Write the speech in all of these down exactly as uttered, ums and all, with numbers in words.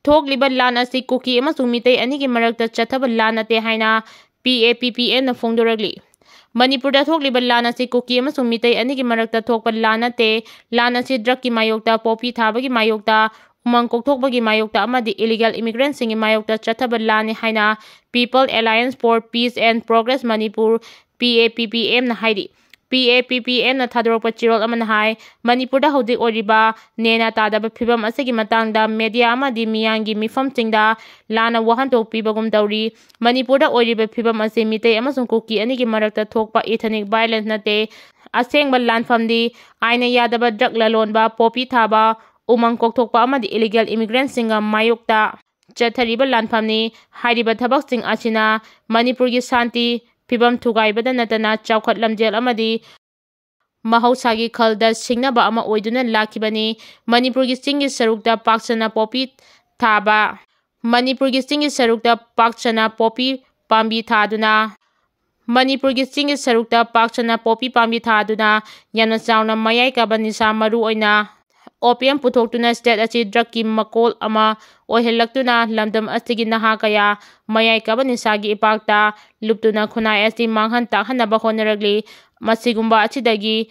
ꯊꯣꯛꯂꯤꯕ ꯂꯥꯟ ꯑꯁꯤ ꯀꯨꯀꯤ ꯑꯃꯁꯨꯡ ꯃꯤꯇꯩ ꯑꯅꯤꯒꯤ ꯃꯔꯛꯇ ꯆꯠꯊꯕ ꯂꯥꯟ ꯅꯠꯇꯦ ꯍꯥꯏꯅ P A P P Mꯅ ꯐꯣꯡꯗꯣꯔꯛꯂꯤ꯫ ꯃꯅꯤꯄꯨꯔꯗ ꯊꯣꯛꯂꯤꯕ ꯂꯥꯟ ꯑꯁꯤ ꯀꯨꯀꯤ ꯑꯃꯁꯨꯡ ꯃꯤꯇꯩ ꯑꯅꯤꯒꯤ ꯃꯔꯛꯇ ꯊꯣꯛꯄ ꯂꯥꯟ ꯅꯠꯇꯦ꯫ ꯂꯥꯟ ꯑꯁꯤ drugꯀꯤ ꯃꯥꯌꯣꯛꯇ, poppy ꯊꯥꯕꯒꯤ ꯃꯥꯌꯣꯛꯇ, ꯎꯃꯪ ꯀꯣꯛꯊꯣꯛꯄꯒꯤ ꯃꯥꯌꯣꯛꯇ ꯑꯃꯗꯤ illegal immigrantꯁꯤꯡꯒꯤ ꯃꯥꯌꯣꯛꯇ ꯆꯠꯊꯕ ꯂꯥꯟꯅꯤ ꯍꯥꯏꯅ People Alliance for Peace and Progress Manipur, P A P P Mꯅ ꯍꯥꯏꯔꯤ꯫ P A P P Mꯅ ꯊꯥꯗꯣꯔꯛꯄ ꯆꯦꯔꯣꯜ ꯑꯃꯅ ꯍꯥꯏ, ꯃꯅꯤꯄꯨꯔꯗ ꯍꯧꯖꯤꯛ ꯑꯣꯏꯔꯤꯕ ꯅꯦꯅꯥ ꯇꯥꯗꯕ ꯐꯤꯕꯝ ꯑꯁꯤꯒꯤ ꯃꯇꯥꯡꯗ media ꯑꯃꯗꯤ ꯃꯤꯌꯥꯝꯒꯤ ꯃꯤꯐꯝꯁꯤꯡꯗ ꯂꯥꯟꯅ ꯋꯥꯍꯟꯊꯣꯛ ꯄꯤꯕꯒꯨꯝ ꯇꯧꯔꯤ꯫ ꯃꯅꯤꯄꯨꯔꯗ ꯑꯣꯏꯔꯤꯕ ꯐꯤꯕꯝ ꯑꯁꯤ ꯃꯤꯇꯩ ꯑꯃꯁꯨꯡ ꯀꯨꯀꯤ ꯑꯅꯤꯒꯤ ꯃꯔꯛꯇ ꯊꯣꯛꯄ ethnic violence ꯅꯠꯇꯦ꯫ ꯑꯁꯦꯡꯕ ꯂꯥꯟꯐꯝꯗꯤ ꯑꯥꯏꯟꯅ ꯌꯥꯗꯕ drug ꯂꯂꯣꯟꯕ, poppy ꯊꯥꯕ, ꯎꯃꯪ ꯀꯣꯛꯊꯣꯛꯄ ꯑꯃꯗꯤ illegal immigrantꯁꯤꯡꯒ ꯃꯥꯌꯣꯛꯇ ꯆꯠꯊꯔꯤꯕ ꯂꯥꯟꯐꯝꯅꯤ꯫ ꯍꯥꯏꯔꯤꯕ ꯊꯕꯛꯁꯤꯡ ꯑꯁꯤꯅ ꯃꯅꯤꯄꯨꯔꯒꯤ ꯁꯥꯟꯇꯤ ꯐꯤꯕꯝ ꯊꯨꯒꯥꯏꯕꯗ ꯅꯠꯇꯅ ꯆꯥꯎꯈꯠ ꯂꯝꯖꯦꯜ ꯑꯃꯗꯤ ꯃꯍꯧꯁꯥꯒꯤ ꯈꯜꯗ ꯁꯤꯡꯅꯕ ꯑꯃ ꯑꯣꯏꯗꯨꯅ ꯂꯥꯛꯈꯤꯕꯅꯤ꯫ ꯃꯅꯤꯄꯨꯔꯒꯤ ꯆꯤꯡꯒꯤ ꯁꯔꯨꯛꯇ ꯄꯥꯛ ꯁꯟꯅ poppy ꯊꯥꯕ, ꯃꯅꯤꯄꯨꯔꯒꯤ ꯆꯤꯡꯒꯤ ꯁꯔꯨꯛꯇ ꯄꯥꯛ ꯁꯟꯅ poppy ꯄꯥꯝꯕꯤ ꯊꯥꯗꯨꯅ, ꯃꯅꯤꯄꯨꯔꯒꯤ ꯆꯤꯡꯒꯤ ꯁꯔꯨꯛꯇ ꯄꯥꯛ ꯁꯟꯅ poppy ꯄꯥꯝꯕꯤ ꯊꯥꯗꯨꯅ ꯌꯥꯝꯅ ꯆꯥꯎꯅ ꯃꯌꯥꯏ ꯀꯥꯕ ꯅꯤꯁꯥ, ꯃꯔꯨ ꯑꯣꯏꯅ opium ꯄꯨꯊꯣꯛꯇꯨꯅ state ꯑꯁꯤ drugꯀꯤ ꯃꯀꯣꯜ ꯑꯃ ꯑꯣꯏꯍꯜꯂꯛꯇꯨꯅ ꯂꯝꯗꯝ ꯑꯁꯤꯒꯤ ꯅꯍꯥ ꯀꯌꯥ ꯃꯌꯥꯏ ꯀꯥꯕ ꯅꯤꯁꯥꯒꯤ ꯏꯄꯥꯛꯇ ꯂꯨꯞꯇꯨꯅ ꯈꯨꯟꯅꯥꯏ ꯑꯁꯤ ꯃꯥꯡꯍꯟ ꯇꯥꯛꯍꯟꯅꯕ ꯍꯣꯠꯅꯔꯛꯂꯤ꯫ ꯃꯁꯤꯒꯨꯝꯕ ꯑꯁꯤꯗꯒꯤ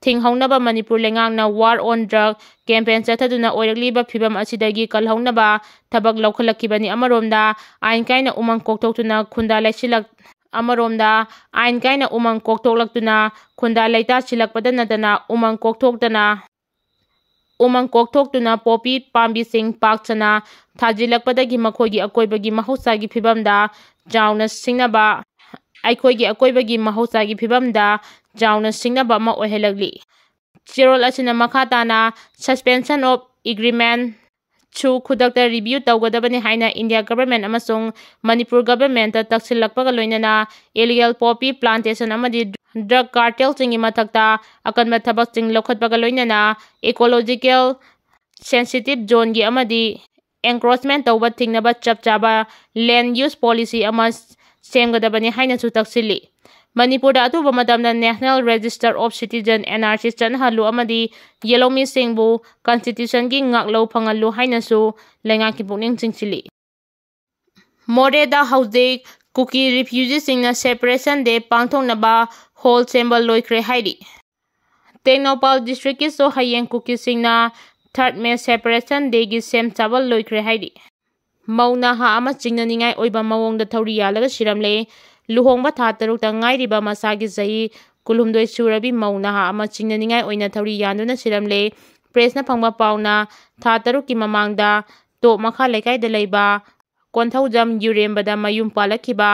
ꯊꯤꯡꯍꯧꯅꯕ ꯃꯅꯤꯄꯨꯔ ꯂꯩꯉꯥꯛꯅ War on Drug campaign ꯆꯠꯊꯗꯨꯅ ꯑꯣꯏꯔꯛꯂꯤꯕ ꯐꯤꯕꯝ ꯑꯁꯤꯗꯒꯤ ꯀꯜꯍꯧꯅꯕ ꯊꯕꯛ ꯂꯧꯈꯠꯂꯛꯈꯤꯕꯅꯤ꯫ ꯑꯃꯔꯣꯝꯗ ꯑꯥꯏꯟ ꯀꯥꯏꯅ ꯎꯃꯪ ꯀꯣꯛꯊꯣꯛꯇꯨꯅ ꯈꯨꯟꯗꯥ ꯂꯩꯁꯤꯜꯂꯛ-, ꯑꯃꯔꯣꯝꯗ ꯑꯥꯏꯟ ꯀꯥꯏꯅ ꯎꯃꯪ ꯀꯣꯛꯊꯣꯛꯂꯛꯇꯨꯅ ꯈꯨꯟꯗꯥ ꯂꯩꯇꯥꯁꯤꯜꯂꯛꯄꯗ ꯅꯠꯇꯅ ꯎꯃꯪ ꯀꯣꯛꯊꯣꯛꯇꯅ, ꯎꯃꯪ ꯀꯣꯛꯊꯣꯛꯇꯨꯅ poppy ꯄꯥꯝꯕꯤꯁꯤꯡ ꯄꯥꯛ ꯁꯟꯅ ꯊꯥꯖꯤꯜꯂꯛꯄꯗꯒꯤ ꯃꯈꯣꯏꯒꯤ ꯑꯀꯣꯏꯕꯒꯤ ꯃꯍꯧꯁꯥꯒꯤ ꯐꯤꯕꯝꯗ ꯆꯥꯎꯅ ꯁꯤꯡꯅꯕ, ꯑꯩꯈꯣꯏꯒꯤ ꯑꯀꯣꯏꯕꯒꯤ ꯃꯍꯧꯁꯥꯒꯤ ꯐꯤꯕꯝꯗ ꯆꯥꯎꯅ ꯁꯤꯡꯅꯕ ꯑꯃ ꯑꯣꯏꯍꯜꯂꯛꯂꯤ꯫ ꯆꯦꯔꯣꯜ ꯑꯁꯤꯅ ꯃꯈꯥ ꯇꯥꯅ suspension of agreement ꯁꯨ ꯈꯨꯗꯛꯇ review ꯇꯧꯒꯗꯕꯅꯤ ꯍꯥꯏꯅ India government ꯑꯃꯁꯨꯡ ꯃꯅꯤꯄꯨꯔ governmentꯇ ꯇꯛꯁꯤꯜꯂꯛꯄꯒ ꯂꯣꯏꯅꯅ illegal poppy plantation ꯑꯃꯗꯤ drug cartelꯁꯤꯡꯒꯤ ꯃꯊꯛꯇ ꯑꯀꯟꯕ ꯊꯕꯛꯁꯤꯡ ꯂꯧꯈꯠꯄꯒ ꯂꯣꯏꯅꯅ ecological sensitive zoneꯒꯤ ꯑꯃꯗꯤ encroachment ꯇꯧꯕ ꯊꯤꯡꯅꯕ ꯆꯞ ꯆꯥꯕ land use policy ꯑꯃ ꯁꯦꯝꯒꯗꯕꯅꯤ ꯍꯥꯏꯅꯁꯨ ꯇꯛꯁꯤꯜꯂꯤ꯫ ꯃꯅꯤꯄꯨꯔꯗ ꯑꯊꯨꯕ ꯃꯇꯝꯗ National Register of Citizen, N R C, ꯆꯠꯅꯍꯜꯂꯨ ꯑꯃꯗꯤ ꯌꯦꯜꯍꯧꯃꯤꯁꯤꯡꯕꯨ Constitution ꯒꯤ ꯉꯥꯛꯂꯧ ꯐꯪꯍꯜꯂꯨ ꯍꯥꯏꯅꯁꯨ ꯂꯩꯉꯥꯛꯀꯤ ꯄꯨꯛꯅꯤꯡ ꯆꯤꯡꯁꯤꯜꯂꯤ꯫ ꯃꯣꯔꯦꯗ ꯍꯧꯖꯤꯛ ꯀꯨꯀꯤ refugee ꯁꯤꯡꯅ Separation Day ꯄꯥꯡꯊꯣꯛꯅꯕ hall ꯁꯦꯝꯕ ꯂꯣꯏꯈ꯭ꯔꯦ ꯍꯥꯏꯔꯤ꯫ ꯇꯦꯡꯅꯧꯄꯥꯜ district ꯀꯤꯁꯨ ꯍꯌꯦꯡ ꯀꯨꯀꯤꯁꯤꯡꯅ third May Separation Day ꯒꯤ ꯁꯦꯝ ꯁꯥꯕ ꯂꯣꯏꯈ꯭ꯔꯦ ꯍꯥꯏꯔꯤ꯫ ꯃꯧ ꯅꯍꯥ ꯑꯃ ꯆꯤꯡꯅꯅꯤꯡꯉꯥꯏ ꯑꯣꯏꯕ ꯃꯑꯣꯡꯗ ꯊꯧꯔꯤ ꯌꯥꯜꯂꯒ ꯁꯤꯔꯝꯂꯦ꯫ ꯂꯨꯍꯣꯡꯕ ꯊꯥ ꯇꯔꯨꯛꯇ ꯉꯥꯏꯔꯤꯕ ꯃꯁꯥꯒꯤ ꯆꯍꯤ ꯀꯨꯟꯍꯨꯝꯗꯣꯏ ꯁꯨꯔꯕꯤ ꯃꯧ ꯅꯍꯥ ꯑꯃ ꯆꯤꯡꯅꯅꯤꯡꯉꯥꯏ ꯑꯣꯏꯅ ꯊꯧꯔꯤ ꯌꯥꯟꯗꯨꯅ ꯁꯤꯔꯝꯂꯦ꯫ Press ꯅ ꯐꯪꯕ ꯄꯥꯎꯅ ꯊꯥ ꯇꯔꯨꯛꯀꯤ ꯃꯃꯥꯡꯗ ꯇꯣꯞ ꯃꯈꯥ ꯂꯩꯀꯥꯏꯗ ꯂꯩꯕ ꯀꯣꯟꯊꯧꯖꯝ ꯌꯨꯔꯦꯝꯕꯗ ꯃꯌꯨꯝ ꯄꯥꯜꯂꯛꯈꯤꯕ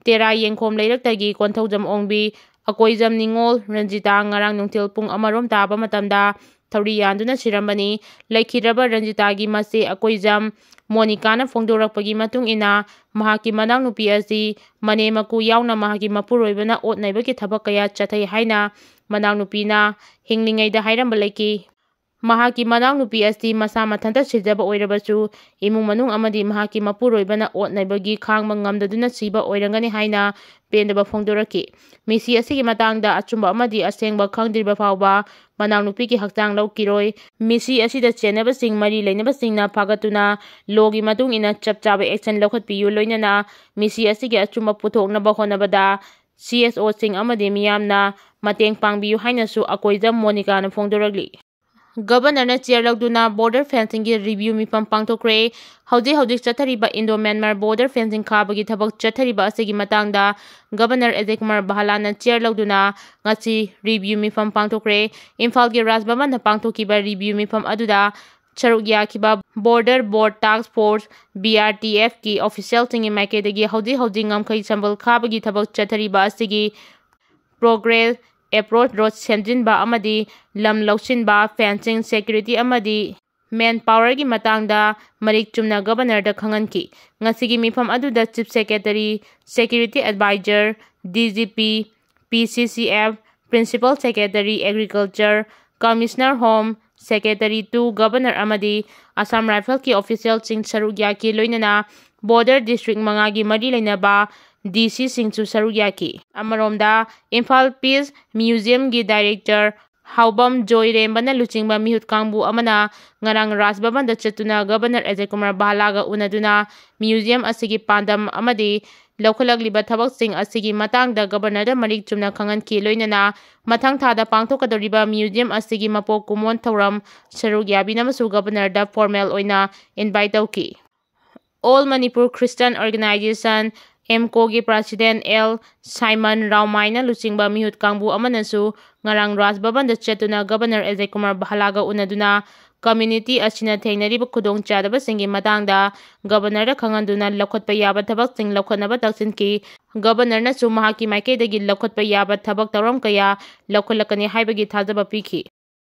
ꯇꯦꯔꯥ ꯌꯦꯡꯈꯣꯝ ꯂꯩꯔꯛꯇꯒꯤ ꯀꯣꯟꯊꯧꯖꯝ ꯑꯣꯡꯕꯤ ꯑꯀꯣꯏꯖꯝ ꯅꯤꯉꯣꯜ ꯔꯟꯖꯤꯇꯥ ꯉꯔꯥꯡ ꯅꯨꯡꯊꯤꯜ ꯄꯨꯡ ꯑꯃꯔꯣꯝ ꯇꯥꯕ ꯃꯇꯝꯗ ꯊꯧꯔꯤ ꯌꯥꯟꯗꯨꯅ ꯁꯤꯔꯝꯕꯅꯤ꯫ ꯂꯩꯈꯤꯗ꯭ꯔꯕ ꯔꯟꯖꯤꯇꯥꯒꯤ ꯃꯆꯦ ꯑꯀꯣꯏꯖꯝ ꯃꯣꯅꯤꯀꯥꯅ ꯐꯣꯡꯗꯣꯔꯛꯄꯒꯤ ꯃꯇꯨꯡ ꯏꯟꯅ, ꯃꯍꯥꯛꯀꯤ ꯃꯅꯥꯎꯅꯨꯄꯤ ꯑꯁꯤ ꯃꯅꯦ ꯃꯀꯨ ꯌꯥꯎꯅ ꯃꯍꯥꯛꯀꯤ ꯃꯄꯨꯔꯣꯏꯕꯅ ꯑꯣꯠ ꯅꯩꯕꯒꯤ ꯊꯕꯛ ꯀꯌꯥ ꯆꯠꯊꯩ ꯍꯥꯏꯅ ꯃꯅꯥꯎꯅꯨꯄꯤꯅ ꯍꯤꯡꯂꯤꯉꯩꯗ ꯍꯥꯏꯔꯝꯕ ꯂꯩꯈꯤ꯫ ꯃꯍꯥꯛꯀꯤ ꯃꯅꯥꯎꯅꯨꯄꯤ ꯑꯁꯤ ꯃꯁꯥ ꯃꯊꯟꯇ ꯁꯤꯖꯕ ꯑꯣꯏꯔꯕꯁꯨ, ꯏꯃꯨꯡ ꯃꯅꯨꯡ ꯑꯃꯗꯤ ꯃꯍꯥꯛꯀꯤ ꯃꯄꯨꯔꯣꯏꯕꯅ ꯑꯣꯠ ꯅꯩꯕꯒꯤ ꯈꯥꯡꯕ ꯉꯝꯗꯗꯨꯅ ꯁꯤꯕ ꯑꯣꯏꯔꯝꯒꯅꯤ ꯍꯥꯏꯅ ꯄꯦꯟꯗꯕ ꯐꯣꯡꯗꯣꯔꯛꯈꯤ꯫ ꯃꯤꯁꯤ ꯑꯁꯤꯒꯤ ꯃꯇꯥꯡꯗ ꯑꯆꯨꯝꯕ ꯑꯃꯗꯤ ꯑꯁꯦꯡꯕ ꯈꯪꯗ꯭ꯔꯤꯕ ꯐꯥꯎꯕ ꯃꯅꯥꯎꯅꯨꯄꯤꯒꯤ ꯍꯛꯆꯥꯡ ꯂꯧꯈꯤꯔꯣꯏ꯫ ꯃꯤꯁꯤ ꯑꯁꯤꯗ ꯆꯦꯟꯅꯕꯁꯤꯡ ꯃꯔꯤ ꯂꯩꯅꯕꯁꯤꯡꯅ ꯐꯥꯒꯠꯇꯨꯅ law ꯒꯤ ꯃꯇꯨꯡ ꯏꯟꯅ ꯆꯞ ꯆꯥꯕ action ꯂꯧꯈꯠꯄꯤꯌꯨ, ꯂꯣꯏꯅꯅ ꯃꯤꯁꯤ ꯑꯁꯤꯒꯤ ꯑꯆꯨꯝꯕ ꯄꯨꯊꯣꯛꯅꯕ ꯍꯣꯠꯅꯕꯗ C S O ꯁꯤꯡ ꯑꯃꯗꯤ ꯃꯤꯌꯥꯝꯅ ꯃꯇꯦꯡ ꯄꯥꯡꯕꯤꯌꯨ ꯍꯥꯏꯅꯁꯨ ꯑꯀꯣꯏꯖꯝ ꯃꯣꯅꯤꯀꯥꯅ ꯐꯣꯡꯗꯣꯔꯛꯂꯤ꯫ Governor ꯅ chair ꯂꯧꯗꯨꯅ border fencing ꯒꯤ review ꯃꯤꯐꯝ ꯄꯥꯡꯊꯣꯛꯈ꯭ꯔꯦ꯫ ꯍꯧꯖꯤꯛ ꯍꯧꯖꯤꯛ ꯆꯠꯊꯔꯤꯕ Indo Myanmar border fencing ꯈꯥꯕꯒꯤ ꯊꯕꯛ ꯆꯠꯊꯔꯤꯕ ꯑꯁꯤꯒꯤ ꯃꯇꯥꯡꯗ Governor ꯑꯖꯌ ꯀꯨꯃꯥꯔ ꯚꯥꯂꯥꯅ chair ꯂꯧꯗꯨꯅ ꯉꯁꯤ review ꯃꯤꯐꯝ ꯄꯥꯡꯊꯣꯛꯈ꯭ꯔꯦ꯫ ꯏꯝꯐꯥꯜꯒꯤ ꯔꯥꯖ ꯚꯕꯟꯗ ꯄꯥꯡꯊꯣꯛꯈꯤꯕ review ꯃꯤꯐꯝ ꯑꯗꯨꯗ ꯁꯔꯨꯛ ꯌꯥꯈꯤꯕ Border Board Task Force, B R T F ꯀꯤ official ꯁꯤꯡꯒꯤ ꯃꯥꯏꯀꯩꯗꯒꯤ ꯍꯧꯖꯤꯛ ꯍꯧꯖꯤꯛ ꯉꯝꯈꯩ ꯁꯝꯕꯜ ꯈꯥꯕꯒꯤ ꯊꯕꯛ ꯆꯠꯊꯔꯤꯕ ꯑꯁꯤꯒꯤ progress, approach road ꯁꯦꯝꯖꯤꯟꯕ ꯑꯃꯗꯤ ꯂꯝ ꯂꯧꯁꯤꯟꯕ, fencing, security ꯑꯃꯗꯤ manpower ꯒꯤ ꯃꯇꯥꯡꯗ ꯃꯔꯤꯛ ꯆꯨꯝꯅ Governor ꯗ ꯈꯪꯍꯟꯈꯤ꯫ ꯉꯁꯤꯒꯤ ꯃꯤꯐꯝ ꯑꯗꯨꯗ Chief Secretary, Security Advisor, D G P, P C C F, Principal Secretary Agriculture, Commissioner Home, Secretary to Governor ꯑꯃꯗꯤ Assam Rifles ꯀꯤ official ꯁꯤꯡ ꯁꯔꯨꯛ ꯌꯥꯈꯤ, ꯂꯣꯏꯅꯅ border district ꯃꯉꯥꯒꯤ ꯃꯔꯤ ꯂꯩꯅꯕ ꯗꯤ ꯁꯤꯁꯤꯡꯁꯨ ꯁꯔꯨꯛ ꯌꯥꯈꯤ꯫ ꯑꯃꯔꯣꯝꯗ, ꯏꯝꯐꯥꯜ ꯄꯤꯁ ꯃ꯭ꯌꯨꯖꯤꯌꯝꯒꯤ ꯗꯥꯏꯔꯦꯛꯇꯔ ꯍꯥꯎꯕꯝ ꯖꯣꯏꯔꯦꯝꯕꯅ ꯂꯨꯆꯤꯡꯕ ꯃꯤꯍꯨꯠ ꯀꯥꯡꯕꯨ ꯑꯃꯅ ꯉꯔꯥꯡ ꯔꯥꯖ ꯚꯕꯟꯗ ꯆꯠꯇꯨꯅ ꯒꯕꯔꯅꯔ ꯑꯖꯌ ꯀꯨꯃꯥꯔ ꯚꯥꯂꯥꯒ ꯎꯅꯗꯨꯅ ꯃ꯭ꯌꯨꯖꯤꯌꯝ ꯑꯁꯤꯒꯤ ꯄꯥꯟꯗꯝ ꯑꯃꯗꯤ ꯂꯧꯈꯠꯂꯛꯂꯤꯕ ꯊꯕꯛꯁꯤꯡ ꯑꯁꯤꯒꯤ ꯃꯇꯥꯡꯗ ꯒꯕꯔꯅꯔꯗ ꯃꯔꯤꯛ ꯆꯨꯝꯅ ꯈꯪꯍꯟꯈꯤ꯫ ꯂꯣꯏꯅꯅ ꯃꯊꯪ ꯊꯥꯗ ꯄꯥꯡꯊꯣꯛꯀꯗꯧꯔꯤꯕ ꯃ꯭ꯌꯨꯖꯤꯌꯝ ꯑꯁꯤꯒꯤ ꯃꯄꯣꯛ ꯀꯨꯝꯑꯣꯟ ꯊꯧꯔꯝ ꯁꯔꯨꯛ ꯌꯥꯕꯤꯅꯕꯁꯨ ꯒꯕꯔꯅꯔꯗ ꯐꯣꯔꯃꯦꯜ ꯑꯣꯏꯅ ꯏꯟꯚꯥꯏꯠ ꯇꯧꯈꯤ꯫ All Manipur Christian Organization, ꯑꯦꯝꯀꯣꯒꯤ ꯄ꯭ꯔꯁꯤꯗꯦꯟ ꯑꯦꯜ ꯁꯥꯏꯃꯟ ꯔꯥꯎꯃꯥꯏꯅ ꯂꯨꯆꯤꯡꯕ ꯃꯤꯍꯨꯠ ꯀꯥꯡꯕꯨ ꯑꯃꯅꯁꯨ ꯉꯔꯥꯡ ꯔꯥꯖ ꯚꯕꯟꯗ ꯆꯠꯇꯨꯅ ꯒꯕꯔꯅꯔ ꯑꯖꯌ ꯀꯨꯃꯥꯔ ꯚꯥꯂꯥꯒ ꯎꯅꯗꯨꯅ ꯀꯝꯃ꯭ꯌꯨꯅꯤꯇꯤ ꯑꯁꯤꯅ ꯊꯦꯡꯅꯔꯤꯕ ꯈꯨꯗꯣꯡꯆꯥꯗꯕꯁꯤꯡꯒꯤ ꯃꯇꯥꯡꯗ ꯒꯕꯔꯅꯔꯗ ꯈꯪꯍꯟꯗꯨꯅ ꯂꯧꯈꯠꯄ ꯌꯥꯕ ꯊꯕꯛꯁꯤꯡ ꯂꯧꯈꯠꯅꯕ ꯇꯛꯁꯤꯟꯈꯤ꯫ ꯒꯕꯔꯅꯔꯅꯁꯨ ꯃꯍꯥꯛꯀꯤ ꯃꯥꯏꯀꯩꯗꯒꯤ ꯂꯧꯈꯠꯄ ꯌꯥꯕ ꯊꯕꯛ ꯊꯧꯔꯝ ꯀꯌꯥ ꯂꯧꯈꯠꯂꯛꯀꯅꯤ ꯍꯥꯏꯕꯒꯤ ꯊꯥꯖꯕ ꯄꯤꯈꯤ꯫